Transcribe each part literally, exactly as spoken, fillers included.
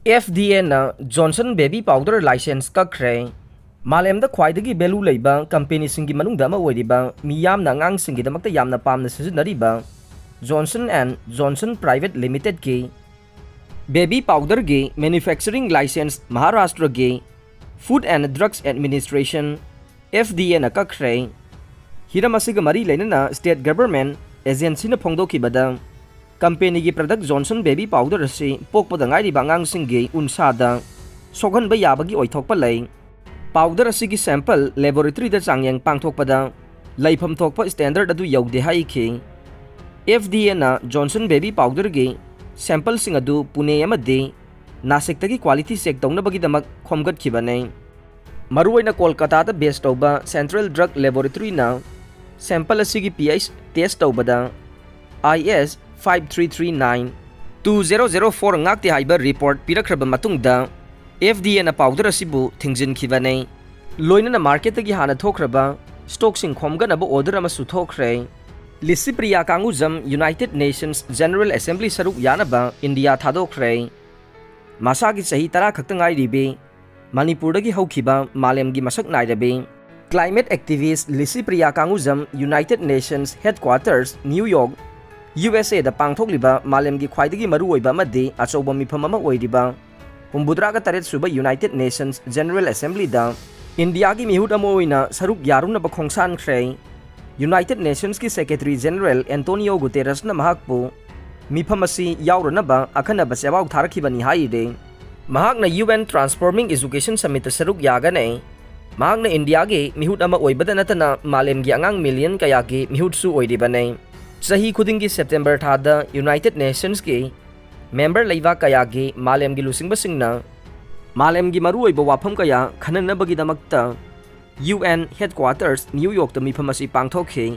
F D Aꯅ Johnson Baby Powder license ꯀꯛꯈ꯭ꯔꯦ꯫ ꯃꯥꯂꯦꯝꯗ ꯈ꯭ꯋꯥꯏꯗꯒꯤ value ꯂꯩꯕ ꯀꯝꯄꯦꯅꯤꯁꯤꯡꯒꯤ ꯃꯅꯨꯡꯗ ꯑꯃ ꯑꯣꯏꯔꯤꯕ, ꯃꯤꯌꯥꯝꯅ ꯑꯉꯥꯡꯁꯤꯡꯒꯤꯗꯃꯛꯇ ꯌꯥꯝꯅ ꯄꯥꯝꯅ ꯁꯤꯖꯤꯟꯅꯔꯤꯕ Johnson and Johnson Private Limitedꯀꯤ baby powderꯒꯤ manufacturing license ꯃꯍꯥꯔꯥꯁꯇ꯭ꯔꯒꯤ Food and Drugs Administration, F D Aꯅ ꯀꯛꯈ꯭ꯔꯦ꯫ ꯍꯤꯔꯝ ꯑꯁꯤꯒ ꯃꯔꯤ ꯂꯩꯅꯅ state government agencyꯅ ꯐꯣꯡꯗꯣꯛꯈꯤꯕꯗ, ꯀꯝꯄꯦꯅꯤꯒꯤ product Johnson Baby Powder ꯑꯁꯤ ꯄꯣꯛꯄꯗ ꯉꯥꯏꯔꯤꯕ ꯑꯉꯥꯡꯁꯤꯡꯒꯤ ꯎꯟꯁꯥꯗ ꯁꯣꯛꯍꯟꯕ ꯌꯥꯕꯒꯤ ꯑꯣꯏꯊꯣꯛꯄ ꯂꯩ꯫ Powder ꯑꯁꯤꯒꯤ sample laboratoryꯗ ꯆꯥꯡꯌꯦꯡ ꯄꯥꯡꯊꯣꯛꯄꯗ ꯂꯩꯐꯝ ꯊꯣꯛꯄ standard ꯑꯗꯨ ꯌꯧꯗꯦ ꯍꯥꯏꯈꯤ꯫ F D Aꯅ Johnson Baby Powderꯒꯤ sampleꯁꯤꯡ ꯑꯗꯨ ꯄꯨꯅꯦ ꯑꯃꯗꯤ ꯅꯥꯁꯤꯛꯇꯒꯤ quality check ꯇꯧꯅꯕꯒꯤꯗꯃꯛ ꯈꯣꯝꯒꯠꯈꯤꯕꯅꯤ꯫ ꯃꯔꯨꯑꯣꯏꯅ ꯀꯣꯜꯀꯇꯥꯗ base ꯇꯧꯕ Central Drug Laboratoryꯅ sample ꯑꯁꯤꯒꯤ pH test ꯇꯧꯕꯗ I S five three three nine two zero zero four ꯉꯥꯛꯇꯦ ꯍꯥꯏꯕ report ꯄꯤꯔꯛꯈ꯭ꯔꯕ ꯃꯇꯨꯡꯗ, F D Aꯅ powder ꯑꯁꯤꯕꯨ ꯊꯤꯡꯖꯤꯟꯈꯤꯕꯅꯤ꯫ ꯂꯣꯏꯅꯅ marketꯇꯒꯤ ꯍꯥꯟꯅ ꯊꯣꯛꯈ꯭ꯔꯕ stockꯁꯤꯡ ꯈꯣꯝꯒꯠꯅꯕ order ꯑꯃꯁꯨ ꯊꯣꯛꯈ꯭ꯔꯦ꯫ Licypriya ꯀꯥꯡꯒꯨꯖꯝ United Nations General Assembly ꯁꯔꯨꯛ ꯌꯥꯅꯕ ꯏꯟꯗꯤꯌꯥ ꯊꯥꯗꯣꯛꯈ꯭ꯔꯦ꯫ ꯃꯁꯥꯒꯤ ꯆꯍꯤ ꯇꯔꯥ ꯈꯛꯇ ꯉꯥꯏꯔꯤꯕꯤ ꯃꯅꯤꯄꯨꯔꯗꯒꯤ ꯍꯧꯈꯤꯕ ꯃꯥꯂꯦꯝꯒꯤ ꯃꯁꯛ ꯅꯥꯏꯔꯕꯤ climate activist Licypriya ꯀꯥꯡꯒꯨꯖꯝ United Nations Headquarters, New York, U S Aꯗ ꯄꯥꯡꯊꯣꯛꯂꯤꯕ ꯃꯥꯂꯦꯝꯒꯤ ꯈ꯭ꯋꯥꯏꯗꯒꯤ ꯃꯔꯨꯑꯣꯏꯕ ꯑꯃꯗꯤ ꯑꯆꯧꯕ ꯃꯤꯐꯝ ꯑꯃ ꯑꯣꯏꯔꯤꯕ ꯍꯨꯝꯐꯨꯇꯔꯥꯒ ꯇꯔꯦꯠ ꯁꯨꯕ United Nations General Assemblyꯗ ꯏꯟꯗꯤꯌꯥꯒꯤ ꯃꯤꯍꯨꯠ ꯑꯃ ꯑꯣꯏꯅ ꯁꯔꯨꯛ ꯌꯥꯔꯨꯅꯕ ꯈꯣꯡꯁꯥꯟꯈ꯭ꯔꯦ꯫ United Nationsꯀꯤ Secretary General Antonio Guterresꯅ ꯃꯍꯥꯛꯄꯨ ꯃꯤꯐꯝ ꯑꯁꯤ ꯌꯥꯎꯔꯨꯅꯕ ꯑꯈꯟꯅꯕ ꯆꯦꯕꯥꯎ ꯊꯥꯔꯛꯈꯤꯕꯅꯤ ꯍꯥꯏꯔꯤ꯫ ꯃꯍꯥꯛꯅ U N Transforming Education Summitꯇ ꯁꯔꯨꯛ ꯌꯥꯒꯅꯤ꯫ ꯃꯍꯥꯛꯅ ꯏꯟꯗꯤꯌꯥꯒꯤ ꯃꯤꯍꯨꯠ ꯑꯃ ꯑꯣꯏꯕꯗ ꯅꯠꯇꯅ ꯃꯥꯂꯦꯝꯒꯤ ꯑꯉꯥꯡ million ꯀꯌꯥꯒꯤ ꯃꯤꯍꯨꯠꯁꯨ ꯑꯣꯏꯔꯤꯕꯅꯤ꯫ ꯆꯍꯤ ꯈꯨꯗꯤꯡꯒꯤ September ꯊꯥꯗ United Nationsꯀꯤ member ꯂꯩꯕꯥꯛ ꯀꯌꯥꯒꯤ ꯃꯥꯂꯦꯝꯒꯤ ꯂꯨꯆꯤꯡꯕꯁꯤꯡꯅ ꯃꯥꯂꯦꯝꯒꯤ ꯃꯔꯨꯑꯣꯏꯕ ꯋꯥꯐꯝ ꯀꯌꯥ ꯈꯟꯅꯅꯕꯒꯤꯗꯃꯛꯇ U N Headquarters New Yorkꯇ ꯃꯤꯐꯝ ꯑꯁꯤ ꯄꯥꯡꯊꯣꯛꯈꯤ꯫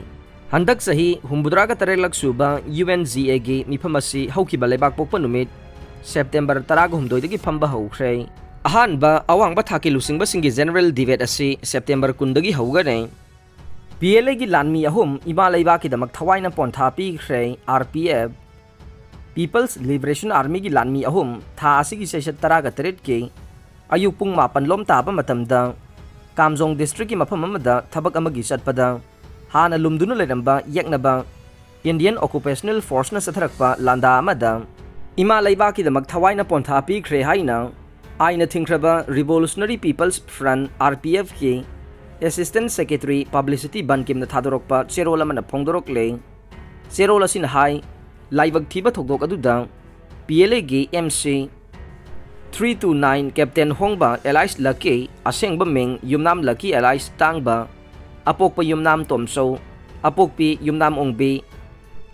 ꯍꯟꯗꯛ ꯆꯍꯤ ꯍꯨꯝꯐꯨꯇꯔꯥꯒ ꯇꯔꯦꯠꯂꯛ ꯁꯨꯕ U N G Aꯒꯤ ꯃꯤꯐꯝ ꯑꯁꯤ ꯍꯧꯈꯤꯕ ꯂꯩꯕꯥꯛꯄꯣꯛꯄ ꯅꯨꯃꯤꯠ September ꯇꯔꯥꯒ ꯍꯨꯝꯗꯣꯏꯗꯒꯤ ꯐꯝꯕ ꯍꯧꯈ꯭ꯔꯦ꯫ ꯑꯍꯥꯟꯕ ꯑꯋꯥꯡꯕ ꯊꯥꯛꯀꯤ ꯂꯨꯆꯤꯡꯕꯁꯤꯡꯒꯤ general debate ꯑꯁꯤ September ꯀꯨꯟꯗꯒꯤ ꯍꯧꯒꯅꯤ꯫ P L Aꯒꯤ ꯂꯥꯟꯃꯤ ꯑꯍꯨꯝ ꯏꯃꯥ ꯂꯩꯕꯥꯛꯀꯤꯗꯃꯛ ꯊꯋꯥꯏꯅ ꯄꯣꯟꯊꯥ ꯄꯤꯈ꯭ꯔꯦ꯫ R P F, People's Liberation Armyꯒꯤ ꯂꯥꯟꯃꯤ ꯑꯍꯨꯝ ꯊꯥ ꯑꯁꯤꯒꯤ ꯆꯩꯆꯠ ꯇꯔꯥꯒ ꯇꯔꯦꯠꯀꯤ ꯑꯌꯨꯛ ꯄꯨꯡ ꯃꯥꯄꯟ ꯂꯣꯝ ꯇꯥꯕ ꯃꯇꯝꯗ ꯀꯥꯝꯖꯣꯡ districtꯀꯤ ꯃꯐꯝ ꯑꯃꯗ ꯊꯕꯛ ꯑꯃꯒꯤ ꯆꯠꯄꯗ ꯍꯥꯟꯅ ꯂꯨꯝꯗꯨꯅ ꯂꯩꯔꯝꯕ ꯌꯦꯛꯅꯕ Indian Occupational Forceꯅ ꯆꯠꯊꯔꯛꯄ ꯂꯥꯟꯗꯥ ꯑꯃꯗ ꯏꯃꯥ ꯂꯩꯕꯥꯛꯀꯤꯗꯃꯛ ꯊꯋꯥꯏꯅ ꯄꯣꯟꯊꯥ ꯄꯤꯈ꯭ꯔꯦ ꯍꯥꯏꯅ ꯑꯥꯏꯟꯅ ꯊꯤꯡꯈ꯭ꯔꯕ Revolutionary People's Front, RPFꯀꯤ Assistant Secretary Publicity ꯕꯟꯀꯤꯝꯅ ꯊꯥꯗꯣꯔꯛꯄ ꯆꯦꯔꯣꯜ ꯑꯃꯅ ꯐꯣꯡꯗꯣꯔꯛꯂꯦ꯫ ꯆꯦꯔꯣꯜ ꯑꯁꯤꯅ ꯍꯥꯏ, ꯂꯥꯏꯕꯛ ꯊꯤꯕ ꯊꯧꯗꯣꯛ ꯑꯗꯨꯗ PLAꯒꯤ MC three two nine Captain ꯍꯣꯡꯕ alias Lucky, ꯑꯁꯦꯡꯕ ꯃꯤꯡ ꯌꯨꯝꯅꯥꯝ Lucky alias ꯇꯥꯡꯕ, ꯑꯄꯣꯛꯄ ꯌꯨꯝꯅꯥꯝ ꯇꯣꯝꯆꯧ, ꯑꯄꯣꯛꯄꯤ ꯌꯨꯝꯅꯥꯝ ꯑꯣꯡꯕꯤ,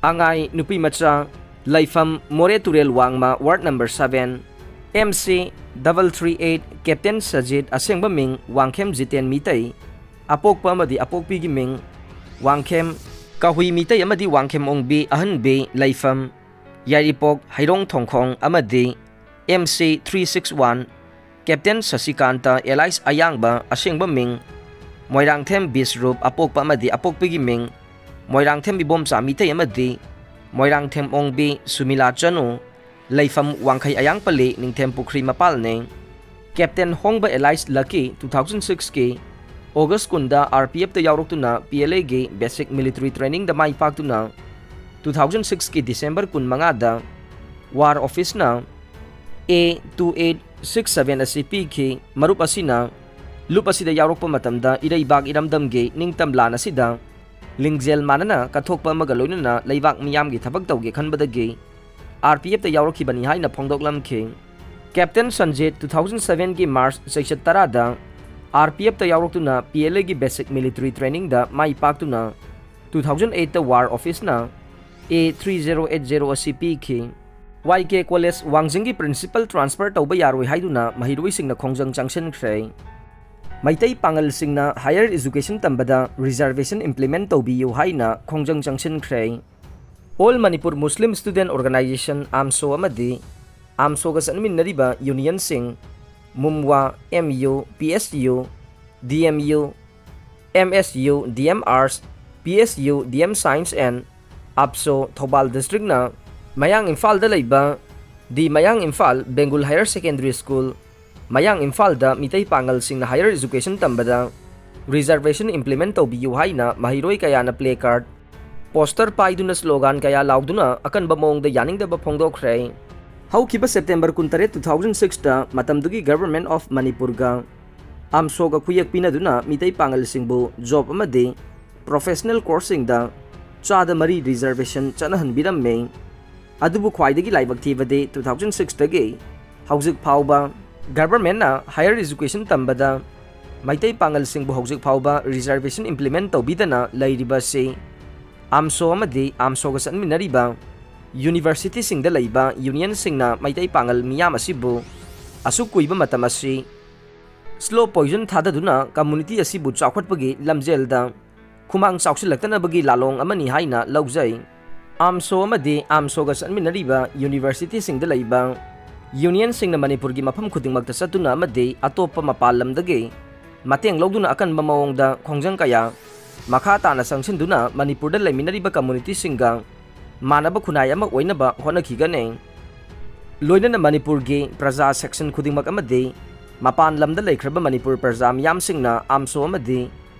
ꯑꯉꯥꯏ ꯅꯨꯄꯤ ꯃꯆꯥ, ꯂꯩꯐꯝ ꯃꯣꯔꯦ ꯇꯨꯔꯦꯜ ꯋꯥꯡꯃ, ward number seven, MC double three eight Captain Sajit, ꯑꯁꯦꯡꯕ ꯃꯤꯡ ꯋꯥꯡꯈꯦꯝ ꯖꯤꯇꯦꯟ ꯃꯤꯇꯩ, ꯑꯄꯣꯛꯄ ꯑꯃꯗꯤ ꯑꯄꯣꯛꯄꯤꯒꯤ ꯃꯤꯡ ꯋꯥꯡꯈꯦꯝ ꯀꯥꯍꯨꯏ ꯃꯤꯇꯩ ꯑꯃꯗꯤ ꯋꯥꯡꯈꯦꯝ ꯑꯣꯡꯕꯤ, ꯑꯍꯟꯕꯤ, ꯂꯩꯐꯝ ꯌꯥꯏꯔꯤꯄꯣꯛ ꯍꯩꯔꯣꯡ ꯊꯣꯡꯈꯣꯡ ꯑꯃꯗꯤ MC three six one Captain ꯁꯁꯤꯀꯥꯟꯇ alias ꯑꯌꯥꯡꯕ, ꯑꯁꯦꯡꯕ ꯃꯤꯡ ꯃꯣꯏꯔꯥꯡꯊꯦꯝ ꯕꯤꯁꯔꯨꯞ, ꯑꯄꯣꯛꯄ ꯑꯃꯗꯤ ꯑꯄꯣꯛꯄꯤꯒꯤ ꯃꯤꯡ ꯃꯣꯏꯔꯥꯡꯊꯦꯝ ꯏꯕꯣꯝꯆꯥ ꯃꯤꯇꯩ ꯑꯃꯗꯤ ꯃꯣꯏꯔꯥꯡꯊꯦꯝ ꯑꯣꯡꯕꯤ ꯁꯨꯃꯤꯂꯥ ꯆꯅꯨ, ꯂꯩꯐꯝ ꯋꯥꯡꯈꯩ ꯑꯌꯥꯡꯄꯜꯂꯤ ꯅꯤꯡꯊꯦꯝ ꯄꯨꯈ꯭ꯔꯤ ꯃꯄꯥꯜꯅꯤ꯫ Captain ꯍꯣꯡꯕ alias Lucky two thousand sixꯀꯤ August ꯀꯨꯟꯗ RPFꯇ ꯌꯥꯎꯔꯛꯇꯨꯅ PLAꯒꯤ basic military trainingꯗ my ꯄꯥꯛꯇꯨꯅ two thousand sixꯀꯤ December ꯀꯨꯟꯃꯉꯥꯗ War Officeꯅ A two eight six seven ꯑꯁꯤ ꯄꯤꯈꯤ꯫ ꯃꯔꯨꯞ ꯑꯁꯤꯅ ꯂꯨꯞ ꯑꯁꯤꯗ ꯌꯥꯎꯔꯛꯄ ꯃꯇꯝꯗ ꯏꯔꯩꯕꯥꯛ ꯏꯔꯝꯗꯝꯒꯤ ꯅꯤꯡꯇꯝ ꯂꯥꯟ ꯑꯁꯤꯗ ꯂꯤꯡꯖꯦꯜ ꯃꯥꯟꯅꯅ ꯀꯠꯊꯣꯛꯄ ꯑꯃꯒ ꯂꯣꯏꯅꯅ ꯂꯩꯕꯥꯛ ꯃꯤꯌꯥꯝꯒꯤ ꯊꯕꯛ ꯇꯧꯒꯦ ꯈꯟꯕꯗꯒꯤ RPFꯇ ꯌꯥꯎꯔꯛꯈꯤꯕꯅꯤ ꯍꯥꯏꯅ ꯐꯣꯡꯗꯣꯛꯂꯝꯈꯤ꯫ Captain Sanjit two thousand sevenꯒꯤ March ꯆꯩꯆꯠ ꯇꯔꯥꯗ RPFꯇ ꯌꯥꯎꯔꯛꯇꯨꯅ PLAꯒꯤ basic military trainingꯗ my ꯄꯥꯛꯇꯨꯅ two thousand eightꯇ War Officeꯅ A three zero eight zero ꯑꯁꯤ ꯄꯤꯈꯤ꯫ YK College ꯋꯥꯡꯖꯤꯡꯒꯤ principal transfer ꯇꯧꯕ ꯌꯥꯔꯣꯏ ꯍꯥꯏꯗꯨꯅ ꯃꯍꯩꯔꯣꯏꯁꯤꯡꯅ ꯈꯣꯡꯖꯪ ꯆꯪꯁꯤꯟꯈ꯭ꯔꯦ꯫ ꯃꯩꯇꯩ ꯄꯥꯉꯜꯁꯤꯡꯅ higher education ꯇꯝꯕꯗ reservation implement ꯇꯧꯕꯤꯌꯨ ꯍꯥꯏꯅ ꯈꯣꯡꯖꯪ ꯆꯪꯁꯤꯟꯈ꯭ꯔꯦ꯫ All Manipur Muslim Student Organisation, AMSO, ꯑꯃꯗꯤ AMSOꯒ ꯆꯠꯃꯤꯟꯅꯔꯤꯕ unionꯁꯤꯡ MUMWA, MU, PSU, DMU, MSU, DM Arts, PSU, DM Science and APSO, Thoubal districtꯅ ꯃꯌꯥꯡ ꯏꯝꯐꯥꯜꯗ ꯂꯩꯕ ꯗꯤ ꯃꯌꯥꯡ ꯏꯝꯐꯥꯜ ꯕꯦꯡꯒꯨꯜ ꯍꯥꯌꯔ ꯁꯦꯀꯦꯟꯗꯔꯤ ꯁ꯭ꯀꯨꯜ, ꯃꯌꯥꯡ ꯏꯝꯐꯥꯜꯗ ꯃꯤꯇꯩ ꯄꯥꯉꯜꯁꯤꯡꯅ ꯍꯥꯌꯔ ꯏꯖꯨꯀꯦꯁꯟ ꯇꯝꯕꯗ ꯔꯤꯖꯔꯕꯦꯁꯟ ꯏꯝꯄ꯭ꯂꯤꯃꯦꯟ ꯇꯧꯕꯤꯌꯨ ꯍꯥꯏꯅ ꯃꯍꯩꯔꯣꯏ ꯀꯌꯥꯅ ꯄ꯭ꯂꯦ ꯀꯥꯔꯗ, ꯄꯣꯁꯇꯔ ꯄꯥꯏꯗꯨꯅ ꯁ꯭ꯂꯣꯒꯥꯟ ꯀꯌꯥ ꯂꯥꯎꯗꯨꯅ ꯑꯀꯟꯕ ꯃꯑꯣꯡꯗ ꯌꯥꯅꯤꯡꯗꯕ ꯐꯣꯡꯗꯣꯛꯈ꯭ꯔꯦ꯫ ꯍꯧꯈꯤꯕ ꯁꯦꯞꯇꯦꯝꯕꯔ ꯀꯨꯟꯇꯔꯦꯠ, ꯇꯨ ꯊꯥꯎꯖꯟ ꯁꯤꯛꯁꯇ ꯃꯇꯝꯗꯨꯒꯤ ꯒꯚꯔꯟꯃꯦꯟꯠ ꯑꯣꯐ ꯃꯅꯤꯄꯨꯔꯒ ꯑꯥꯝꯁꯣꯒ ꯈꯨꯌꯦꯛ ꯄꯤꯅꯗꯨꯅ ꯃꯤꯇꯩ ꯄꯥꯉꯜꯁꯤꯡꯕꯨ ꯖꯣꯕ ꯑꯃꯗꯤ ꯄ꯭ꯔꯣꯐꯦꯁꯅꯦꯜ ꯀꯣꯔꯁꯁꯤꯡꯗ ꯆꯥꯗ ꯃꯔꯤ ꯔꯤꯖꯔꯕꯦꯁꯟ ꯆꯠꯅꯍꯟꯕꯤꯔꯝꯃꯤ꯫ ꯑꯗꯨꯕꯨ ꯈ꯭ꯋꯥꯏꯗꯒꯤ ꯂꯥꯏꯕꯛ ꯊꯤꯕꯗꯤ ꯇꯨ ꯊꯥꯎꯖꯟ ꯁꯤꯛꯁꯇꯒꯤ ꯍꯧꯖꯤꯛ ꯐꯥꯎꯕ ꯒꯚꯔꯟꯃꯦꯟꯠꯅ ꯍꯥꯌꯔ ꯏꯖꯨꯀꯦꯁꯟ ꯇꯝꯕꯗ ꯃꯩꯇꯩ ꯄꯥꯉꯜꯁꯤꯡꯕꯨ ꯍꯧꯖꯤꯛ ꯐꯥꯎꯕ ꯔꯤꯖꯔꯕꯦꯁꯟ ꯏꯝꯄ꯭ꯂꯤꯃꯦꯟꯠ ꯇꯧꯕꯤꯗꯅ ꯂꯩꯔꯤꯕ ꯑꯁꯤ ꯑꯥꯝꯁꯣ ꯑꯃꯗꯤ ꯑꯥꯝꯁꯣꯒ ꯆꯠꯃꯤꯟꯅꯔꯤꯕ ꯌꯨꯅꯤꯚꯔꯁꯤꯇꯤꯁꯤꯡꯗ ꯂꯩꯕ ꯌꯨꯅꯤꯌꯟꯁꯤꯡꯅ ꯃꯩꯇꯩ ꯄꯥꯉꯜ ꯃꯤꯌꯥꯝ ꯑꯁꯤꯕꯨ ꯑꯁꯨꯛ ꯀꯨꯏꯕ ꯃꯇꯝ ꯑꯁꯤ ꯁ꯭ꯂꯣ ꯄꯣꯏꯖꯟ ꯊꯥꯗꯗꯨꯅ ꯀꯝꯃꯨꯅꯤꯇꯤ ꯑꯁꯤꯕꯨ ꯆꯥꯎꯈꯠꯄꯒꯤ ꯂꯝꯖꯦꯜꯗ ꯈꯨꯃꯥꯡ ꯆꯥꯎꯁꯤꯜꯂꯛꯇꯅꯕꯒꯤ ꯂꯥꯂꯣꯡ ꯑꯃꯅꯤ ꯍꯥꯏꯅ ꯂꯧꯖꯩ꯫ ꯑꯥꯝꯁꯣ ꯑꯃꯗꯤ ꯑꯥꯝꯁꯣꯒ ꯆꯠꯃꯤꯟꯅꯔꯤꯕ ꯌꯨꯅꯤꯚꯔꯁꯤꯇꯤꯁꯤꯡꯗ ꯂꯩꯕ ꯌꯨꯅꯤꯌꯟꯁꯤꯡꯅ ꯃꯅꯤꯄꯨꯔꯒꯤ ꯃꯐꯝ ꯈꯨꯗꯤꯡꯃꯛꯇ ꯆꯠꯇꯨꯅ ꯑꯃꯗꯤ ꯑꯇꯣꯞꯄ ꯃꯄꯥꯟ ꯂꯝꯗꯒꯤ ꯃꯇꯦꯡ ꯂꯧꯗꯨꯅ ꯑꯀꯟꯕ ꯃꯑꯣꯡꯗ ꯈꯣꯡꯖꯪ ꯀꯌꯥ ꯃꯈꯥ ꯇꯥꯅ ꯆꯪꯁꯤꯟꯗꯨꯅ ꯃꯅꯤꯄꯨꯔꯗ ꯂꯩꯃꯤꯟꯅꯔꯤꯕ ꯀꯝꯃꯨꯅꯤꯇꯤꯁꯤꯡꯒ ꯃꯥꯟꯅꯕ ꯈꯨꯟꯅꯥꯏ ꯑꯃ ꯑꯣꯏꯅꯕ ꯍꯣꯠꯅꯈꯤꯒꯅꯤ꯫ ꯂꯣꯏꯅꯅ ꯃꯅꯤꯄꯨꯔꯒꯤ ꯄ꯭ꯔꯖꯥ ꯁꯦꯛꯁꯟ ꯈꯨꯗꯤꯡꯃꯛ ꯑꯃꯗꯤ ꯃꯄꯥꯟ ꯂꯝꯗ ꯂꯩꯈ꯭ꯔꯕ ꯃꯅꯤꯄꯨꯔ ꯄ꯭ꯔꯖꯥ ꯃꯤꯌꯥꯝꯁꯤꯡꯅ ꯑꯥꯝꯁꯣ ꯑꯃꯗꯤ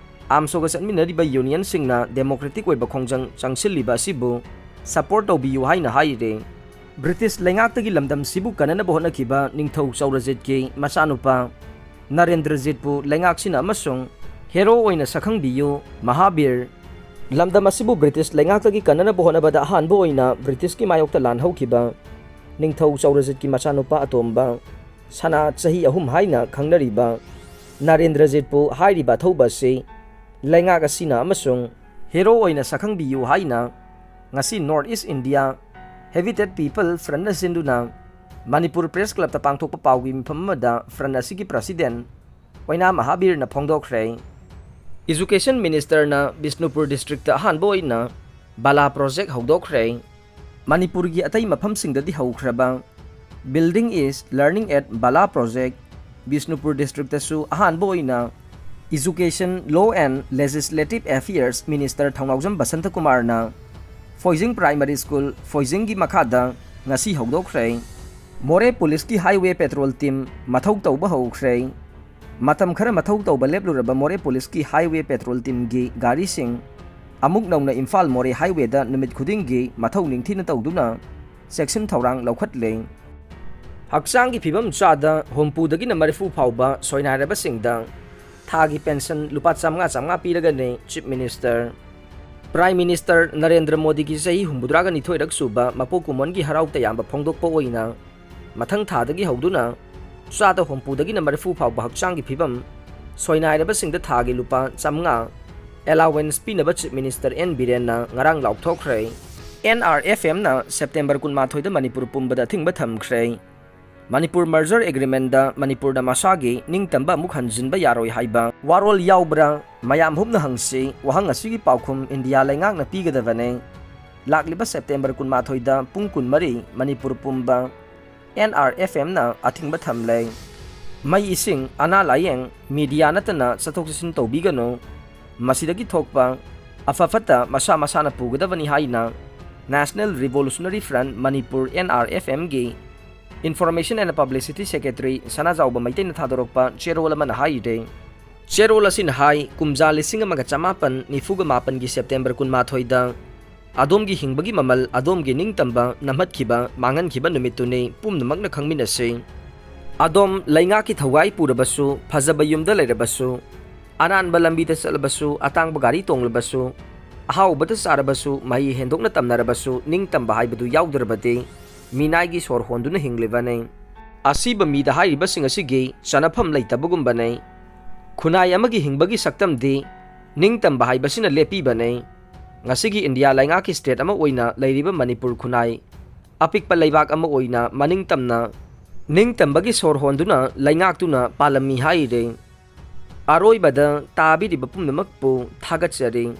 ꯑꯥꯝꯁꯣꯒ ꯆꯠꯃꯤꯟꯅꯔꯤꯕ ꯌꯨꯅꯤꯌꯟꯁꯤꯡꯅ ꯗꯦꯃꯣꯀ꯭ꯔꯦꯇꯤꯛ ꯑꯣꯏꯕ ꯈꯣꯡꯖꯪ ꯆꯪꯁꯤꯜꯂꯤꯕ ꯑꯁꯤꯕꯨ ꯁꯄꯣꯔꯠ ꯇꯧꯕꯤꯌꯨ ꯍꯥꯏꯅ ꯍꯥꯏꯔꯤ꯫ ꯕ꯭ꯔꯤꯇꯤꯁ ꯂꯩꯉꯥꯛꯇꯒꯤ ꯂꯝꯗꯝꯁꯤꯕꯨ ꯀꯟꯅꯅꯕ ꯍꯣꯠꯅꯈꯤꯕ ꯅꯤꯡꯊꯧ ꯆꯧꯔꯖꯤꯠꯀꯤ ꯃꯆꯥꯅꯨꯄꯥ ꯅꯔꯦꯟꯗ꯭ꯔꯖꯤꯠꯄꯨ ꯂꯩꯉꯥꯛꯁꯤꯅ ꯑꯃꯁꯨꯡ ꯍꯦꯔꯣ ꯑꯣꯏꯅ ꯁꯛꯈꯪꯕꯤꯌꯨ ꯃꯍꯥꯕꯤꯔ꯫ ꯂꯝꯗꯝ ꯑꯁꯤꯕꯨ ꯕ꯭ꯔꯤꯇꯤꯁ ꯂꯩꯉꯥꯛꯇꯒꯤ ꯀꯟꯅꯅꯕ ꯍꯣꯠꯅꯕꯗ ꯑꯍꯥꯟꯕ ꯑꯣꯏꯅ ꯕ꯭ꯔꯤꯇꯤꯁꯀꯤ ꯃꯥꯌꯣꯛꯇ ꯂꯥꯟ ꯍꯧꯈꯤꯕ ꯅꯤꯡꯊꯧ ꯆꯧꯔꯖꯤꯠꯀꯤ ꯃꯆꯥꯅꯨꯄꯥ ꯑꯇꯣꯝꯕ ꯁꯅꯥ ꯆꯍꯤ ꯑꯍꯨꯝ ꯍꯥꯏꯅ ꯈꯪꯅꯔꯤꯕ ꯅꯔꯦꯟꯗ꯭ꯔꯖꯤꯠꯄꯨ ꯍꯥꯏꯔꯤꯕ ꯑꯊꯧꯕ ꯑꯁꯤ ꯂꯩꯉꯥꯛ ꯑꯁꯤꯅ ꯑꯃꯁꯨꯡ ꯍꯦꯔꯣ ꯑꯣꯏꯅ ꯁꯛꯈꯪꯕꯤꯌꯨ ꯍꯥꯏꯅ ꯉꯁꯤ north east India habitat people ꯐ꯭ꯔꯟꯠꯅ ꯁꯤꯟꯗꯨꯅ ꯃꯅꯤꯄꯨꯔ ꯄ꯭ꯔꯦꯁ ꯀ꯭ꯂꯕꯇ ꯄꯥꯡꯊꯣꯛꯄ ꯄꯥꯎꯒꯤ ꯃꯤꯐꯝ ꯑꯃꯗ ꯐ꯭ꯔꯟꯠ ꯑꯁꯤꯒꯤ ꯄ꯭ꯔꯁꯤꯗꯦꯟꯠ ꯑꯣꯏꯅꯥꯝ ꯃꯍꯥꯕꯤꯔꯅ ꯐꯣꯡꯗꯣꯛꯈ꯭ꯔꯦ꯫ ꯏꯖꯨꯀꯦꯁꯟ ꯃꯤꯅꯤꯁꯇꯔꯅ ꯕꯤꯁꯅꯨꯄꯨꯔ ꯗꯤꯁꯇ꯭ꯔꯤꯛꯇ ꯑꯍꯥꯟꯕ ꯑꯣꯏꯅ ꯕꯥꯂꯥ ꯄ꯭ꯔꯣꯖꯦꯛ ꯍꯧꯗꯣꯛꯈ꯭ꯔꯦ꯫ ꯃꯅꯤꯄꯨꯔꯒꯤ ꯑꯇꯩ ꯃꯐꯝꯁꯤꯡꯗꯗꯤ ꯍꯧꯈ꯭ꯔꯕ Building is Learning at Bala Project Bishnupur ꯗꯤꯁꯇ꯭ꯔꯤꯛꯇꯁꯨ ꯑꯍꯥꯟꯕ ꯑꯣꯏꯅ Education, Law and Legislative Affairs Minister ꯊꯧꯅꯥꯎꯖꯝ ꯕꯁꯟꯇ ꯀꯨꯃꯥꯔꯅ ꯐꯣꯏꯖꯤꯡ ꯄ꯭ꯔꯥꯏꯃꯔꯤ ꯁ꯭ꯀꯨꯜ ꯐꯣꯏꯖꯤꯡꯒꯤ ꯃꯈꯥꯗ ꯉꯁꯤ ꯍꯧꯗꯣꯛꯈ꯭ꯔꯦ꯫ ꯃꯣꯔꯦ ꯄꯨꯂꯤꯁꯀꯤ ꯍꯥꯏꯋꯦ ꯄꯦꯇ꯭ꯔꯣꯜ ꯇꯤꯝ ꯃꯊꯧ ꯇꯧꯕ ꯍꯧꯈ꯭ꯔꯦ꯫ ꯃꯇꯝ ꯈꯔ ꯃꯊꯧ ꯇꯧꯕ ꯂꯦꯞꯂꯨꯔꯕ ꯃꯣꯔꯦ ꯄꯨꯂꯤꯁꯀꯤ ꯍꯥꯏꯋꯦ ꯄꯦꯇ꯭ꯔꯣꯜ ꯇꯤꯝꯒꯤ ꯒꯥꯔꯤꯁꯤꯡ ꯑꯃꯨꯛ ꯅꯧꯅ ꯏꯝꯐꯥꯜ ꯃꯣꯔꯦ ꯍꯥꯏꯋꯦꯗ ꯅꯨꯃꯤꯠ ꯈꯨꯗꯤꯡꯒꯤ ꯃꯊꯧ ꯅꯤꯡꯊꯤꯅ ꯇꯧꯗꯨꯅ ꯆꯦꯛꯁꯤꯟ ꯊꯧꯔꯥꯡ ꯂꯧꯈꯠꯂꯦ꯫ ꯍꯛꯆꯥꯡꯒꯤ ꯐꯤꯕꯝ ꯆꯥꯗ ꯍꯨꯝꯐꯨꯗꯒꯤꯅ ꯃꯔꯤꯐꯨ ꯐꯥꯎꯕ ꯁꯣꯏꯅꯥꯏꯔꯕꯁꯤꯡꯗ ꯊꯥꯒꯤ ꯄꯦꯟꯁꯟ ꯂꯨꯄꯥ ꯆꯥꯝꯃꯉꯥ ꯆꯥꯝꯃꯉꯥ ꯄꯤꯔꯒꯅꯤ chief minister. Prime minister Narendra ꯃꯣꯗꯤꯒꯤ ꯆꯍꯤ ꯍꯨꯝꯐꯨꯇꯔꯥꯒ ꯅꯤꯊꯣꯏꯔꯛ ꯁꯨꯕ ꯃꯄꯣꯛ ꯀꯨꯝꯑꯣꯟꯒꯤ ꯍꯔꯥꯎ ꯇꯌꯥꯝꯕ ꯐꯣꯡꯗꯣꯛꯄ ꯑꯣꯏꯅ ꯃꯊꯪ ꯊꯥꯗꯒꯤ ꯍꯧꯗꯨꯅ ꯆꯥꯗ ꯍꯨꯝꯐꯨꯗꯒꯤꯅ ꯃꯔꯤꯐꯨ ꯐꯥꯎꯕ ꯍꯛꯆꯥꯡꯒꯤ ꯐꯤꯕꯝ ꯁꯣꯏꯅꯥꯏꯔꯕꯁꯤꯡꯗ ꯊꯥꯒꯤ ꯂꯨꯄꯥ ꯆꯥꯝꯃꯉꯥ ꯑꯦꯂꯥꯋꯦꯟꯁ ꯄꯤꯅꯕ ꯆꯤꯐ ꯃꯤꯅꯤꯁꯇꯔ ꯑꯦꯟ ꯕꯤꯔꯦꯟꯅ ꯉꯔꯥꯡ ꯂꯥꯎꯊꯣꯛꯈ꯭ꯔꯦ꯫ ꯑꯦꯟ ꯑꯥꯔ ꯑꯦꯐ ꯑꯦꯝꯅ ꯁꯦꯞꯇꯦꯝꯕꯔ ꯀꯨꯟꯃꯥꯊꯣꯏꯗ ꯃꯅꯤꯄꯨꯔ ꯄꯨꯝꯕꯗ ꯑꯊꯤꯡꯕ ꯊꯝꯈ꯭ꯔꯦ꯫ ꯃꯅꯤꯄꯨꯔ ꯃꯔꯖꯔ ꯑꯦꯒ꯭ꯔꯤꯃꯦꯟꯗ ꯃꯅꯤꯄꯨꯔꯅ ꯃꯁꯥꯒꯤ ꯅꯤꯡꯇꯝꯕ ꯑꯃꯨꯛ ꯍꯟꯖꯤꯟꯕ ꯌꯥꯔꯣꯏ ꯍꯥꯏꯕ ꯋꯥꯔꯣꯜ ꯌꯥꯎꯕ꯭ꯔꯥ? ꯃꯌꯥꯝ ꯍꯨꯞꯅ ꯍꯪꯁꯤ꯫ ꯋꯥꯍꯪ ꯑꯁꯤꯒꯤ ꯄꯥꯎꯈꯨꯝ ꯏꯟꯗꯤꯌꯥ ꯂꯩꯉꯥꯛꯅ ꯄꯤꯒꯗꯕꯅꯤ꯫ ꯂꯥꯛꯂꯤꯕ ꯁꯦꯞꯇꯦꯝꯕꯔ ꯀꯨꯟꯃꯥꯊꯣꯏꯗ ꯄꯨꯡ ꯀꯨꯟꯃꯔꯤ ꯃꯅꯤꯄꯨꯔ ꯄꯨꯝꯕ ꯑꯦꯟ ꯑꯥꯔ ꯑꯦꯐ ꯑꯦꯝꯅ ꯑꯊꯤꯡꯕ ꯊꯝꯂꯦ꯫ ꯃꯩ, ꯏꯁꯤꯡ, ꯑꯅꯥ ꯂꯥꯌꯦꯡ, ꯃꯤꯗꯤꯌꯥ ꯅꯠꯇꯅ ꯆꯠꯊꯣꯛ ꯆꯠꯁꯤꯟ ꯇꯧꯕꯤꯒꯅꯨ꯫ ꯃꯁꯤꯗꯒꯤ ꯊꯣꯛꯄ ꯑꯐ ꯐꯠꯇ ꯃꯁꯥ ꯃꯁꯥꯅ ꯄꯨꯒꯗꯕꯅꯤ ꯍꯥꯏꯅ National Revolutionary Front Manipur, N R F M ꯒꯤ Information and Publicity Secretary ꯁꯅꯥꯖꯥꯎꯕ ꯃꯩꯇꯩꯅ ꯊꯥꯗꯣꯔꯛꯄ ꯆꯦꯔꯣꯜ ꯑꯃꯅ ꯍꯥꯏꯔꯤ꯫ ꯆꯦꯔꯣꯜ ꯑꯁꯤꯅ ꯍꯥꯏ, ꯀꯨꯝꯖꯥ ꯂꯤꯁꯤꯡ ꯑꯃꯒ ꯆꯃꯥꯄꯟ ꯅꯤꯐꯨꯒ ꯃꯥꯄꯟꯒꯤ ꯁꯦꯞꯇꯦꯝꯕꯔ ꯀꯨꯟꯃꯥꯊꯣꯏꯗ ꯑꯗꯣꯝꯒꯤ ꯍꯤꯡꯕꯒꯤ ꯃꯃꯜ, ꯑꯗꯣꯝꯒꯤ ꯅꯤꯡꯇꯝꯕ ꯅꯝꯍꯠꯈꯤꯕ, ꯃꯥꯡꯍꯟꯈꯤꯕ ꯅꯨꯃꯤꯠꯇꯨꯅꯤ꯫ ꯄꯨꯝꯅꯃꯛꯅ ꯈꯪꯃꯤꯟꯅꯁꯤ꯫ ꯑꯗꯣꯝ ꯂꯩꯉꯥꯛꯀꯤ ꯊꯧꯒꯥꯏ ꯄꯨꯔꯕꯁꯨ, ꯐꯖꯕ ꯌꯨꯝꯗ ꯂꯩꯔꯕꯁꯨ, ꯑꯔꯥꯟꯕ ꯂꯝꯕꯤꯗ ꯆꯠꯂꯕꯁꯨ, ꯑꯇꯥꯡꯕ ꯒꯥꯔꯤ ꯇꯣꯡꯂꯕꯁꯨ, ꯑꯍꯥꯎꯕꯗ ꯆꯥꯔꯕꯁꯨ, ꯃꯍꯩ ꯍꯦꯟꯗꯣꯛꯅ ꯇꯝꯅꯔꯕꯁꯨ, ꯅꯤꯡꯇꯝꯕ ꯍꯥꯏꯕꯗꯨ ꯌꯥꯎꯗ꯭ꯔꯕꯗꯤ ꯃꯤꯅꯥꯏꯒꯤ ꯁꯣꯔ ꯍꯣꯟꯗꯨꯅ ꯍꯤꯡꯂꯤꯕꯅꯤ꯫ ꯑꯁꯤꯕ ꯃꯤꯗ ꯍꯥꯏꯔꯤꯕꯁꯤꯡ ꯑꯁꯤꯒꯤ ꯆꯅꯐꯝ ꯂꯩꯇꯕꯒꯨꯝꯕꯅꯤ꯫ ꯈꯨꯟꯅꯥꯏ ꯑꯃꯒꯤ ꯍꯤꯡꯕꯒꯤ ꯁꯛꯇꯝꯗꯤ ꯅꯤꯡꯇꯝꯕ ꯍꯥꯏꯕꯁꯤꯅ ꯂꯦꯞꯄꯤꯕꯅꯤ꯫ ꯉꯁꯤꯒꯤ ꯏꯟꯗꯤꯌꯥ ꯂꯩꯉꯥꯛꯀꯤ ꯁ꯭ꯇꯦꯠ ꯑꯃ ꯑꯣꯏꯅ ꯂꯩꯔꯤꯕ ꯃꯅꯤꯄꯨꯔ ꯈꯨꯟꯅꯥꯏ, ꯑꯄꯤꯛꯄ ꯂꯩꯕꯥꯛ ꯑꯃ ꯑꯣꯏꯅ ꯃꯅꯤꯡꯇꯝꯅ ꯅꯤꯡꯇꯝꯕꯒꯤ ꯁꯣꯔ ꯍꯣꯟꯗꯨꯅ ꯂꯩꯉꯥꯛꯇꯨꯅ ꯄꯥꯜꯂꯝꯃꯤ ꯍꯥꯏꯔꯤ꯫ ꯑꯔꯣꯏꯕꯗ ꯇꯥꯕꯤꯔꯤꯕ ꯄꯨꯝꯅꯃꯛꯄꯨ ꯊꯥꯒꯠꯆꯔꯤ꯫